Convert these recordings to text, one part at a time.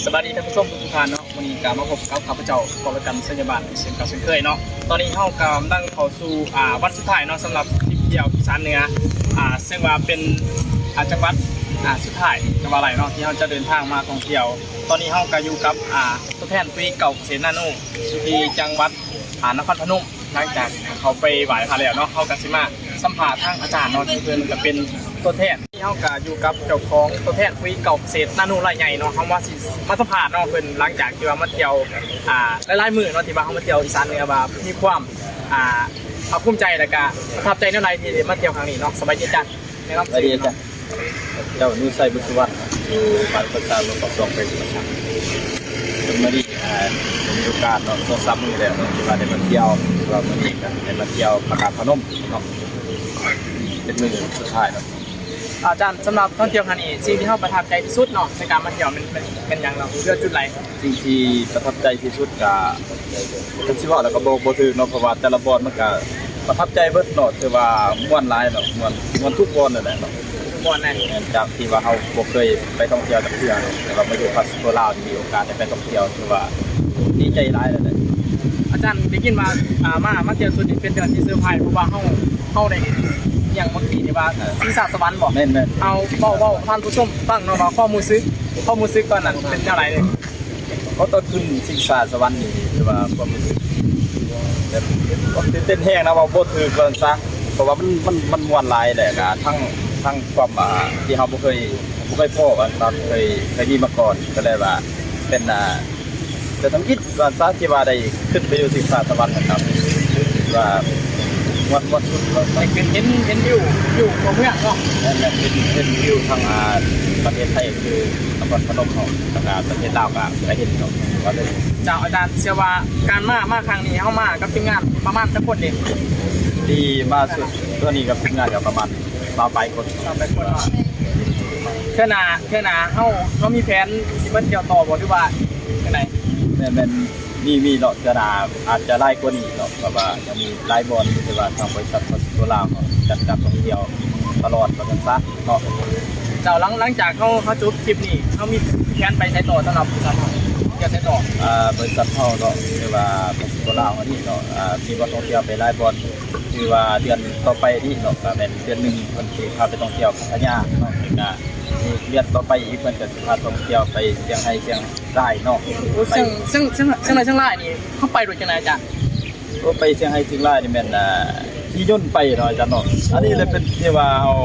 ສະບາຍດີທ່ານຜູ້ຊົມທຸກໆທ່ານເນາະ, ມື້ນີ້ກໍມາພົບກັບຂ້າພະເຈົ້າ ກໍລະກັນ ໄຊຍະບານ ເຊັ່ນເກົ່າເຊັ່ນເຄີຍເນາະ. ຕອນນີ້ເຮົາກໍກຳລັງເຂົ້າສູ່ ອ່າ ວັນສຸດທ້າຍເນາະ ສຳລັບທຣິບທ່ຽວອີສານເໜືອ ອ່າ ເຊິ່ງວ່າເປັນ ອ່າ ຈັງຫວັດ ອ່າ ສຸດທ້າຍກໍວ່າໄດ້ເນາະ ທີ່ເຮົາຈະເດີນທາງມາທ່ອງທ່ຽວ. ຕອນນີ້ເຮົາກໍຢູ່ກັບ ອ່າ ຕົວແທນປຸ໋ຍເກົ້າເກສດນາໂນ ທີ່ຈັງຫວັດ ອ່າ ນະຄອນພະນົມ. ຫຼັງຈາກເຮົາໄປໄຫວ້ພະແລ້ວເນາະ ເຮົາກໍຊິມາສຳພາດທາງອາຈານເນາະ ທີ່ເພິ່ນກໍເປັນຕົວແທນ. ເຮົາກໍຢູ່ກັບເຈົ້າຂອງ ຕົວແທນປຸ໋ຍເກົ້າເກສດນາໂນລາຍໃຫຍ່ເນາະ. ເຮົາວ່າຊິມາສຳພາດເນາະ ເພິ່ນ ຫຼັງຈາກທີ່ວ່າມາທ່ຽວ ອ່າ ຫຼາຍໆມື້ເນາະ ທີ່ວ່າເຮົາມາທ່ຽວອີສານເໜືອ ວ່າມີຄວາມ ອ່າ ພາກພູມໃຈ ແລ້ວກໍປະທັບໃຈແນວໃດທີ່ໄດ້ມາທ່ຽວຄັ້ງນີ້ເນາະ. ສະບາຍດີອາຈານ. ແນະນຳຊື່. ສະບາຍດີອາຈານ. ເຈົ້າ ໜູໄຊ ບຸນສຸວັນ ຢູ່ບ້ານປາກຊາ ເມືອງປາກຊ່ອງ ແຂວງຈຳປາສັກ. ເຊິ່ງມື້ນີ້ ອ່າ ມີໂອກາດເນາະ ສອງສາມມື້ແລ້ວເນາະ ທີ່ວ່າໄດ້ມາທ່ຽວ ທີ່ວ່າມື້ນີ້ກໍໄດ້ມາທ່ຽວພະທາດພະນົມເນາະ ເປັນມື້ສຸດທ້າຍເນາະ. ອາຈານ, ສຳລັບທ່ອງທ່ຽວຄັ້ງນີ້ ສິ່ງທີ່ເຮົາປະທັບໃຈທີ່ສຸດເນາະ ໃນການມາທ່ຽວແມ່ນ ແມ່ນ ແມ່ນຫຍັງເນາະ ເຫຼືອຈຸດໃດ? ສິ່ງທີ່ປະທັບໃຈທີ່ສຸດກໍ ຄັນຊິເວົ້າແລ້ວກໍບໍ່ ບໍ່ຖືກເນາະ ເພາະວ່າແຕ່ລະບ່ອນມັນກໍປະທັບໃຈເບິດເນາະ, ຖືວ່າມ່ວນຫຼາຍເນາະ ມ່ວນ ມ່ວນທຸກບ່ອນນັ້ນແຫຼະເນາະ. ມ່ວນແຫຼະ. ແມ່ນ, ຈາກທີ່ວ່າເຮົາບໍ່ເຄີຍໄປທ່ອງທ່ຽວຈັກເທື່ອເນາະ ແຕ່ວ່າມາຢູ່ປາກຊາໂກລາວ ມີໂອກາດໄດ້ໄປທ່ອງທ່ຽວ ຖືວ່າດີໃຈຫຼາຍແລ້ວແຫຼະ. ອາຈານ ໄດ້ຍິນວ່າ ອ່າ ມາ ມາທ່ຽວຊຸດນີ້ເປັນເທື່ອທີ່ເຊີໄພ ເພາະວ່າເຮົາ ເຮົາໄດ້ເຫັນຫຍັງເມື່ອກີ້ນີ້ວ່າ ຊິງຊາດສະຫວັນບໍ? ແມ່ນໆ. ເອົາ ເວົ້າ ເວົ້າທ່ານຜູ້ຊົມຟັງເນາະ ວ່າຄວາມຮູ້ສຶກ ຄວາມຮູ້ສຶກຕອນນັ້ນເປັນແນວໃດເລີຍ? ເພາະຕອນຂຶ້ນຊິງຊາດສະຫວັນນີ້ ຖືວ່າຄວາມຮູ້ສຶກແບບ ຄວາມຕື່ນເຕັ້ນແຮງນະ ເວົ້າບໍ່ຖືກວ່າຊັ້ນຊະ ເພາະວ່າມັນ ມັນ ມັນມ່ວນຫຼາຍແຫຼະ. ກະທັງ ທັງຄວາມ ອ່າ ທີ່ເຮົາບໍ່ເຄີຍ ບໍ່ເຄີຍພໍ້ວ່າຊັ້ນ ເຄີຍ ເຄີຍມີມາກ່ອນ ກໍເລີຍວ່າເປັນ ອ່າ ເປັນທຳອິດວ່າຊັ້ນຊະ ທີ່ວ່າໄດ້ຂຶ້ນໄປຢູ່ຊິງຊາດສະຫວັນນະຄັບ ວ່າມ່ວນ ມ່ວນສຸດວ່າຊັ້ນ. ໄດ້ຂຶ້ນເຫັນ ເຫັນວິວ ວິວຕົວເມືອງເນາະ. ແມ່ນໆ ເຫັນ ເຫັນວິວທາງ ອ່າ ປະເທດໄທ ຄືນະຄອນພະນົມເຮົາ ແລ້ວກະປະເທດລາວກໍ ກໍເຫັນເນາະ ວ່າເລີຍ. ເຈົ້າ ອາຈານ ເຊື່ອວ່າການມາ ມາຄັ້ງນີ້ ເຮົາມາກັບທີມງານປະມານຈັກຄົນເດ? ທີ່ມາສຸດຕອນນີ້ກັບທີມງານກໍປະມານຊາວປາຍຄົນ. ຊາວປາຍຄົນເນາະ. ເທື່ອໜ້າ ເທື່ອໜ້າເຮົາ ເຮົາມີແຜນຊິມາທ່ຽວຕໍ່ບໍ່ ຫຼືວ່າຈັ່ງໃດ? ແມ່ນໆ ມີ ມີເນາະ ເທື່ອໜ້າອາດຈະຫຼາຍກວ່ານີ້ເນາະ ເພາະວ່າຍັງມີຫຼາຍບ່ອນທີ່ວ່າທາງບໍລິສັດພາສະໂກລາວເຮົາຈັດການທ່ອງທ່ຽວຕະຫຼອດວ່າຊັ້ນຊະເນາະ. ເຈົ້າ ຫຼັງ ຫຼັງຈາກເຮົາ ເຮົາຈົບຄລິບນີ້ ເຮົາມີແຜນໄປໃສຕໍ່ສຳລັບບໍລິສັດເຮົາ? ທ່ຽວໃສຕໍ່? ອ່າ ບໍລິສັດເຮົາເນາະ ຫຼືວ່າພາສະໂກລາວເຮົານີ້ເນາະ ອ່າ ມີບ່ອນທ່ອງທ່ຽວໄປຫຼາຍບ່ອນ ຖືວ່າເດືອນຕໍ່ໄປນີ້ເນາະ ກໍແມ່ນເດືອນໜຶ່ງເພິ່ນຊິພາໄປທ່ອງທ່ຽວພັດທະຍາເນາະ ແລ້ວກໍອີກເດືອນຕໍ່ໄປອີກ ເພິ່ນກໍຊິພາທ່ອງທ່ຽວໄປຊຽງໄຮ້ ຊຽງລາຍເນາະ. ໂອ້ ໄປ ຊຽງ ຊຽງ ຊຽງ ຊຽງໄຮ້ ຊຽງລາຍນີ້ ເຮົາໄປໂດຍຈັ່ງໃດອາຈານ? ໂອ້ ໄປຊຽງໄຮ້ ຊຽງລາຍນີ້ແມ່ນ ອ່າ ຂີ່ຍົນໄປເນາະອາຈານເນາະ. ອັນນີ້ແຫຼະເປັນທີ່ວ່າເຮົາ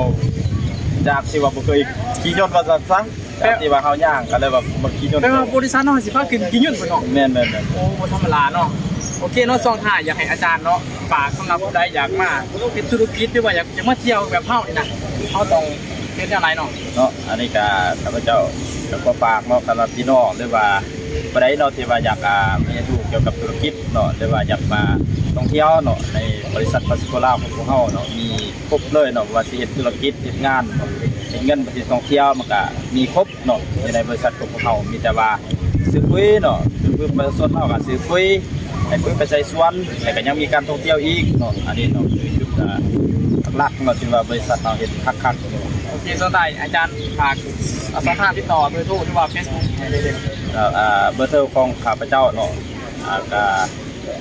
ຈາກທີ່ວ່າບໍ່ເຄີຍຂີ່ຍົນວ່າຊັ້ນຊະ ແບບທີ່ວ່າເຮົາຍ່າງກໍເລີຍວ່າມາຂີ່ຍົນ. ແປວ່າບໍລິສັດເຮົາຊິພາຂຶ້ນຂີ່ຍົນພຸ້ນເນາະ? ແມ່ນໆໆ. ໂອ້ ບໍ່ທຳມະດາເນາະ. ໂອເຄເນາະ ຊ່ວງທ້າຍຢາກໃຫ້ອາຈານເນາະ ຝາກສຳລັບຜູ້ໃດຢາກມາເຮັດທຸລະກິດ ຫຼືວ່າຢາກ ຢາກມາທ່ຽວແບບເຮົານີ້ນະ ເຮົາຕ້ອງເຮັດແນວໃດເນາະ? ເນາະ ອັນນີ້ກໍຂ້າພະເຈົ້າກໍຂໍຝາກເນາະ ສຳລັບພີ່ນ້ອງ ຫຼືວ່າຜູ້ໃດເນາະ ທີ່ວ່າຢາກ ອ່າ ມາຮຽນຮູ້ກ່ຽວກັບທຸລະກິດເນາະ ຫຼືວ່າຢາກມາທ່ອງທ່ຽວເນາະ ໃນບໍລິສັດພາສະໂກລາວຂອງພວກເຮົາເນາະ ມີຄົບເລີຍເນາະ ບໍ່ວ່າຊິເຮັດທຸລະກິດ ເຮັດງານ ເຮັດເງິນ ເຮັດທ່ອງທ່ຽວ ມັນກະມີຄົບເນາະ ຢູ່ໃນບໍລິສັດຂອງພວກເຮົາ. ມີແຕ່ວ່າຊື້ປຸ໋ຍເນາະ ຄືປະຊາຊົນເຮົາກະຊື້ປຸ໋ຍ ໃຫ້ປຸ໋ຍໄປໃສ່ສວນ ແລ້ວກະຍັງມີການທ່ອງທ່ຽວອີກເນາະ. ອັນນີ້ເນາະ ຄືຈຸດ ອ່າ ຫຼັກໆເນາະ ທີ່ວ່າບໍລິສັດເຮົາເຮັດຄັກໆ. ໂອເຄ ສຸດທ້າຍອາຈານຝາກ ອ່າ ຊ່ອງທາງຕິດຕໍ່ ເບີໂທ ຫຼືວ່າເຟສບຸກໃຫ້ໄດ້ເລີຍ. ເອີ ເບີໂທຂອງຂ້າພະເຈົ້າເນາະ ອ່າ ກະ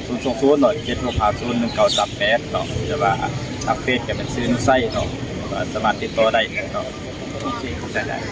ສູນສອງສູນເນາະ ເຈັດຫົກຫ້າສູນໜຶ່ງເກົ້າສາມແປດເນາະ ແຕ່ວ່າທາງເຟສກໍແມ່ນຊື່ໜູໄຊເນາະ ກໍສາມາດຕິດຕໍ່ໄດ້ເນາະ. ໂອເຄ ຂອບໃຈຫຼາຍ.